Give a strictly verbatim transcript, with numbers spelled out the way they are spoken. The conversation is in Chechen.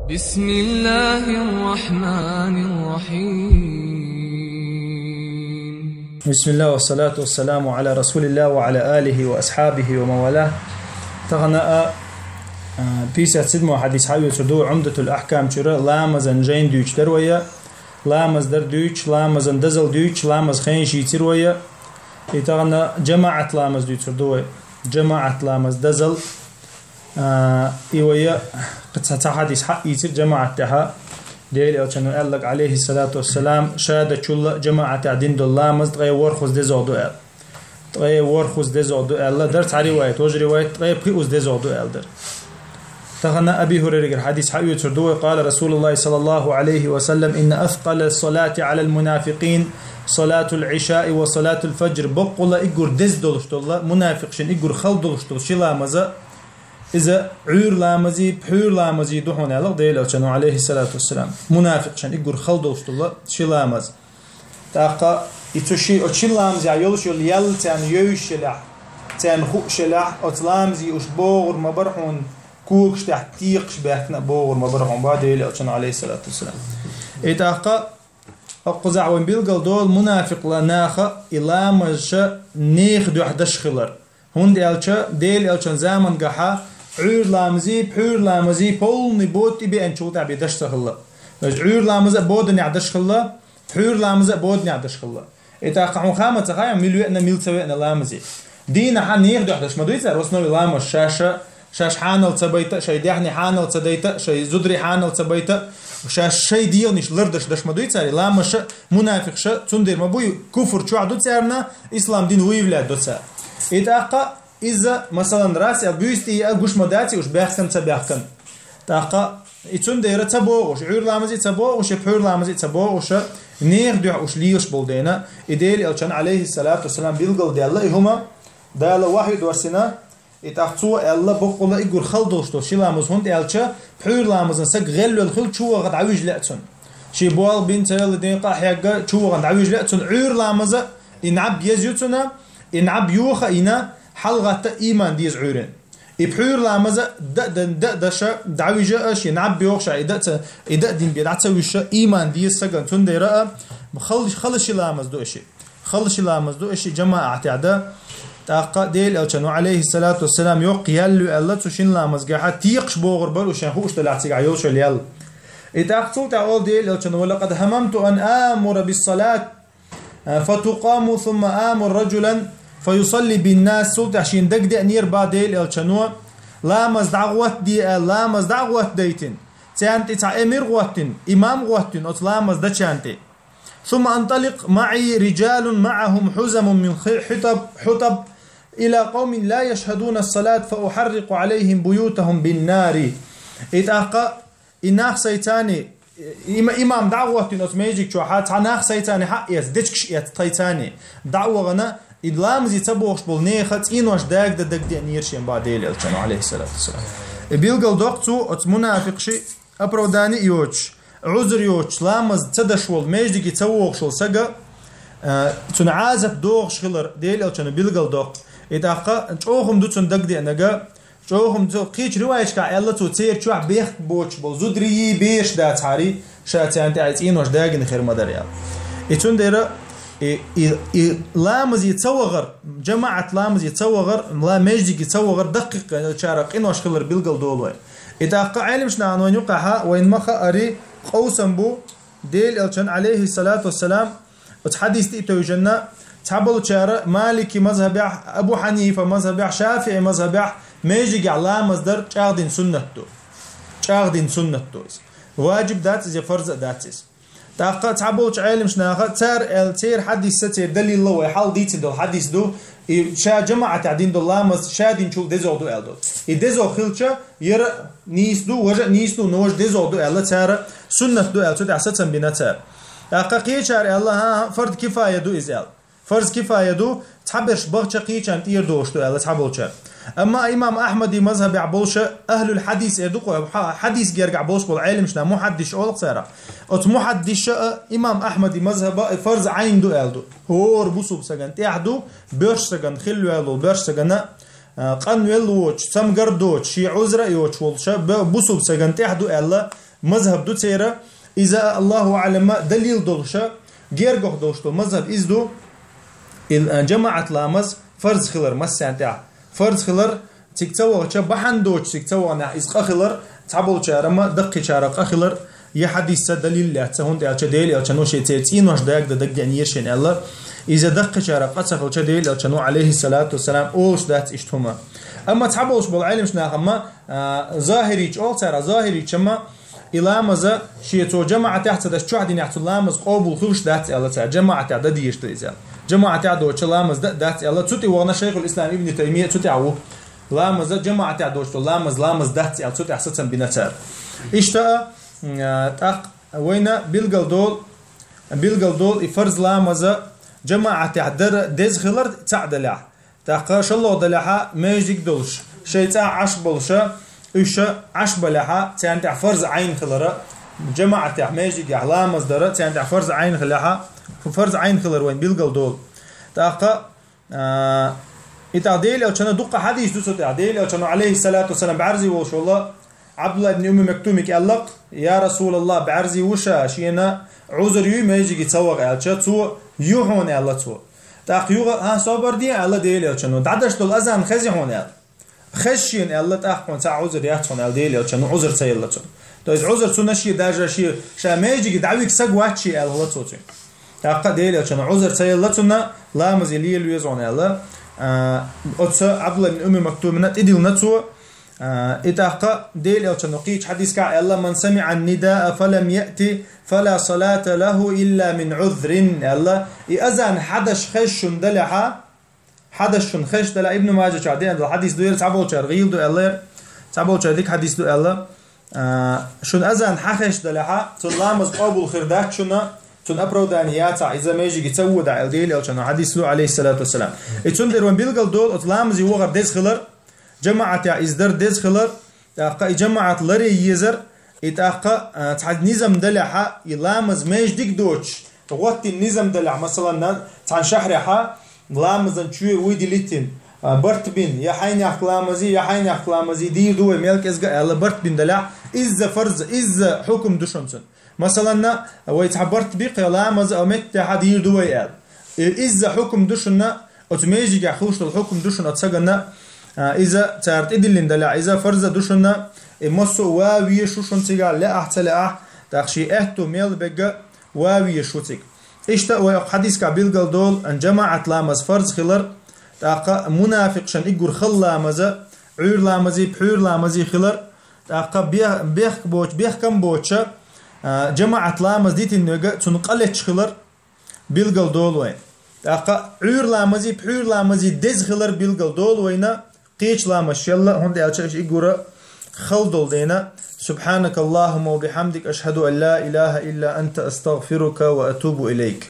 بسم الله الرحمن الرحيم. بسم الله والصلاة والسلام على رسول الله وعلى آله وأصحابه ومن والاه. Тахан а, а, пятьдесят седьмой хьадис хьаоьцур ду Умдатул Ахкам чура, ламазан жайн дуьйцуш дар вай, ламаз дар дуьйцуш, ламазан дозал дуьйцуш, ламаз хенаш йийцар вай. И тахан жамаӀат ламаз дуьйцур ду вай. ЖамаӀат ламаз дозал. А, и вай, кхы цхьа, цхьа хьадис хьаийцар жамаӀат тӀехьа. Делан Элчано аьлларг, алейхиссалату вассалам, ша дечул жамаӀатехь дина долу ламаз ткъе ворхӀазза дезагӀа ду аьлла. Ткъе ворхӀазза дезагӀа ду аьлла, дар цхьа ривайт, важа ривайт, ткъе пхиъазза дезагӀа ду аьлла дар. Тахан Аби Хурайрагара хьадис хьаоьцур ду вай, قال رسول الله صلى الله عليه وسلم: إن أثقل الصلاة على المنافقين صلاة العشاء وصلاة الفجر. Баккъала уггар деза долуш долу, мунафикъашна уггар хала долуш долу ши ламаз, иза Ӏуьйра ламазий, пхьуьйра ламазий ду хьуна аьлла Делан Элчано, алейхиссалату вассалам. Мунафикъашна уггар хала долуш долу ши ламаз. ТӀаккха и цу ши, оцу шин ламазехь йолуш йолу ял царна евзаш елахь, царна хууш елахь, оцу ламазий уьш богӀур ма бара хьуна, когаш тӀехь текхаш баьхкина а богӀур ма бара хьуна, боху Делан Элчано, алейхиссалату вассалам. И тӀаккха, хӀокхузахь вайн билгал долу мунафикъ наха и ламазаш нехан дуьхьа даш хилар. ХӀунда аьлча Делан Элчан заманахь Ӏуьйра ламазий, пхьуьйра ламазий полный бода тӀе беанчул тӀаьхьа бен даш ца хилла. Ӏуьйра ламаз а боданехь даш хилла, пхьуьйра ламаз а боданехь даш хилла. И тӀаккха хьуна хаа ма ца хаьа, мила веана, мила ца веана ламазий. Дийнахь нехан дуьхьа даш ма дуй цара, в основе ламаз шаьш, шаьш хьанал ца байта, шайн даьхни хьанал ца дайта, шайн зударий хьанал ца байта, шаьш шайн дегӀанаш лардаш даш ма дуй цара, ламазаш, мунафикъаш, цундела ма буй, куфр чохь ду царна, ислам дин выявлять до цара. И тӀаккха иза, масалан, раз а буьйса тӀе а гуш ма дац уьш баьхкина ца баьхкина. ТӀаккха и цундела ца богӀуш, Ӏуьйра ламазий ца богӀуш, пхьуьйра ламазий ца богӀуш, нехан дуьхьа уьш лелаш болу дела, и Делан Элчан, алейхиссалату вассалам, билгал даьлла и хӀума, Дала вахьйу доссина, и тӀаккха цо аьлла, баккъала уггар хала долуш долу ши ламаз, хӀунда аьлча пхьуьйра ламазан саг гӀелвелла хилча чу ваха дӀавижа лаьа цунна. Шен болх бина ца велла декъа а хьегна, чу ваха дӀавижа лаьа цунна, Ӏуьйра ламаз а и нӀаб еза ю цунна, и нӀаб йоха а йина, хьалагӀатта а ийман деза Ӏуьйрана. И пхьуьйра ламаз а дан, дан, дан, даша, дӀавижа а, шен нӀаб йохуш а, и дан ца, и дан дин бен дӀа ца вуьша, ийман деза сагана, цундела а хала, хала ши ламаз ду и ши. Хала ши ламаз ду и ши жамаӀатехь дан. ТӀаккха Делан Элчано, алейхиссалату вассалам, йоккха ял ю аьлла, цу шин ламазгахь текхаш богӀур бара уьш, шайн хууш делахь цигахь йолуш йолу ял. И тӀаккха цул тӀаьхьа олу Делан Элчано: ولقد هممت أن آمر بالصلاة فتقام ثم آمر رجلا فيصلي بالناس. Цул тӀаьхьа шена дагадеанера, боху Делан Элчано, ламаз дӀагӀоттаде аьлла, ламаз дӀагӀоттадайтина, царна тӀе цхьа эмир а гӀоттина, имам а гӀоттина оцу ламаз дечарна тӀе. ثم أنطلق معي رجال معهم حزم من خ-، حطب، حطب إلى قوم لا يشهدون الصلاة فأحرق عليهم بيوتهم بالنار. И тӀаккха и нах сайцани, има-, имам дӀа а гӀоттина оцу межиг чохь, цхьа нах сайцани хьа а эца, дечигаш эца тхайцани, дӀа а вахана, и ламазе ца богӀуш болу нехан цӀенош дагада дагадеанера шена, боху Делан Элчано, алейхиссалату вассалам. И билгал доккху цо оцу мунафикъаши оправдание йоцуш, Ӏузр йоцуш, ламаз ца даш волу, межиге ца вогӀуш волу сага, а, цунна Ӏазап догӀуш хилар Делан Элчано билгал доккху. И тӀаккха чӀогӀа хӀума ду цунна дагадеанарг, чӀогӀа хӀума ду, кхечу риваяташкахь аьлла цо, церан чохь бехк боцуш болу зударий, бераш дацахьара, ша царна тӀе цӀенош дагийна хир ма дара аьлла. И цундела и, и, и ламазе ца вахар, жамаӀат ламазе ца вахар, ла-, межиге ца вахар даккхийчарах къинош хилар билгал долу вай. И тӀаккха Ӏеламнаха вайн юкъахь, вайна ма-хаъара, къовсам бу, Делан Элчан, алейхиссалату вассалам, оцу хьадис тӀе а тевжина, цхьаболчара Малики мазхабехь, Абу Хьанифа мазхабехь, ШафиӀи мазхабехь межигехь ламаз дар чӀагӀдина суннат ду. ЧӀагӀдина суннат ду иза. Ваджиб дац иза, фарз а дац иза. ТӀаккха цхьаболчу Ӏеламнаха, цара аьлла, церан хьадисца, церан далилла вай хьалха дийцина долу хьадис ду, и ша жамаӀатехь дина долу ламаз ша динчул дезагӀа ду аьлла долу. И дезагӀа хилча, яра а нийса ду, важа а нийса ду, но важа дезагӀа ду аьлла цара, суннат ду аьлла, цу тӀехь сацам бина цара. ТӀаккха кхечара аьлла, хӀан-хӀа, фард кифая ду иза аьлла. Фарз кифая ду, цхьаберш бахча кхечарна тӀера долуш ду аьлла цхьаболчара. Амма имам Ахьмади мазхабехь болуша, ахьлул хьадис эр ду-кх, хьа-, хьадис гергахь болуш болу Ӏеламнаха мухьаддиш олу-кх царах. Оцу мухьаддиша а имам Ахьмади мазхаба а фарз Ӏайн ду аьлла ду. ХӀора бусулба сагана тӀехь ду, боьрша сагана, хилла ваьлла волу боьрша сагана, а, къанвелла воцуш, цамгар доцуш, шен Ӏузра а йоцуш волуша, бе-, бусулба сагана тӀехь ду аьлла, мазхаб ду церан, иза, Аллаху аълам, далил долуша, гергох долуш долу мазхаб иза ду, ил, а, жамаӀат ламаз фарз хилар массарна тӀехь. Фарз хилар, цига ца вахча, бахьана доцуш цига ца вахнехь, иза къа хилар, цхьаболчара ма даккхичара къа хилар, я хьадисца далил лаьцна, хӀунда аьлча Делан Элчано шен церан цӀенош дагда даггенера шен аьлла, иза даккхичара къа ца хилча, Делан Элчано, алейхиссалату вассалам, олуш дац иштта хӀума. Амма цхьаболуш болу Ӏеламнаха ма, а, захирийча олу цара, захирийча ма, и ламаза шен цо жамаӀатехь ца даш чохь динехь цу ламаз къобул хуьлуш дац аьлла цара, жамаӀатехь дан дезаш ду иза. ЖамаӀатехь доцча ламаз дан дац аьлла, цу тӀе вахна Шайхул Ислам Ибн Таймия цу тӀехь ву. Ламаза жамаӀатехь доцчу ламаз, ламаз дац аьлла, цу тӀехь сацам бина цара. Иштта, а, тӀаккха вайна билгал долу, билгал долу и фарз ламаза жамаӀатехь дара деза хилар цхьаъ далехь. ТӀаккха шолгӀа далехьа, маьждиг долуш, шайн цӀа Ӏаш болуша, уьш Ӏаш балехьа, царна тӀехь фарз Ӏайн хилара, жамаӀатехь, маьждигехь ламаз дара, царна тӀехь фарз Ӏайн хилехьа, фарз Ӏайн хилар вайн билгал долу. ТӀаккха, а, и тӀаккха Делан Элчано дуккха хьадийс ду цу тӀехь. Делан Элчано, алейхиссалату вассалам, бӀаьрзе волуш волла, Абдулла ибн Умми Мактумик аьллакх: «Я Расулаллах, бӀаьрзе ву ша, шена Ӏузр юй, маьждиге ца ваха», аьлча, цо: «Ю хьуна», аьлла цо. ТӀаккха юха: «А, собар де», аьлла Делан Элчано, «дӀадаш долу азан хези хьуна», аьлла. «Хез шена», аьлла, «тӀаккха хьуна цхьа Ӏузр яц хьуна», аьлла Делан Элчано, Ӏузр ца елла цунна. То есть Ӏузр цунна шен, даже шен, ша маьждиге дӀавига саг вац шен аьлла хилла цо цуьнга. ТӀаккха Делан Элчано Ӏузр ца елла цунна, ламазе лела веза хьуна аьлла, а, оцу Абдулла ибн Умми Мактумина тӀедиллина цо, а, и тӀаккха Делан Элчано кхечу хьадискахь аьлла: «Ман самиӀа ан-нидаа фалам яъти, фала салата лаху илла мин Ӏузрин», аьлла. И азан хьадаш хезаш шуна далехьа, хьадаш шуна хезаш далехьа, Ибн Мажача деана долу хьадис ду яра, цхьаболчара гӀийла ду аьлла яра, цхьаболчара дика хьадис ду аьлла. А, шуна азан хьан хезаш далехьа, цунна ламаз къобул хир дац шуна, цунна оправдание яцахь, иза маьждиге ца водахь, аьлла Делан Элчано хьадис ду, алейхиссалату вассалам. И цундела вайн билгал долу оцу ламазе вахар деза хилар, жамаӀатехь иза дар деза хилар, тӀаккха и жамаӀат ларъе езар, и тӀаккха, а, цхьа низам далехьа, и ламаз маьждиг доцуш, гӀоттина низам далехь, масалан, цхьана шахьрехьа, ламазан чоь вуй дилийтина, а, барт бина, я хьайнехк ламазе, я хьайнехк ламазе, дийр ду вай мел кӀезга аьлла, барт бина далехь, изза фарз, изза хьукум ду шуна цунна. Масалан, вай цхьа барт би кхин ламаза а меттехьа дийр ду вай аьлла. И изза хьукум ду шуна, оцу маьждигехь хуьлуш долу хьукум ду шуна оцу сагана, а, иза цара тӀедиллина далехь, иза фарза ду шуна, и массо а ван везаш ву шуна цигахь, лаахь а, ца лаахь а, тӀаккха шен аьтту мел бегга ван везаш ву цига. Иштта вай окху хьадискахь билгал долу, ан жамаӀат ламаз фарз хилар, тӀаккха мунафикъшан иггур хала ламаза, Ӏуьйра ламазе, пхьуьйра ламазе хилар, тӀаккха бех-, бехк боч-, бехкам боцуша, а, жамаӀат ламаз дитина вега, цунна къа леташ хилар билгал долу вайн. ТӀаккха Ӏуьйра ламазе, пхьуьйра ламазе деза хилар билгал долу вайна, кхечу ламаз шелла, хӀунда аьлча аша иггура хала долу дена. Субхьанакаллахумма ва бихьамдик, ашхаду ан ла илаха илла анта, астагфирука ва атубу илайк.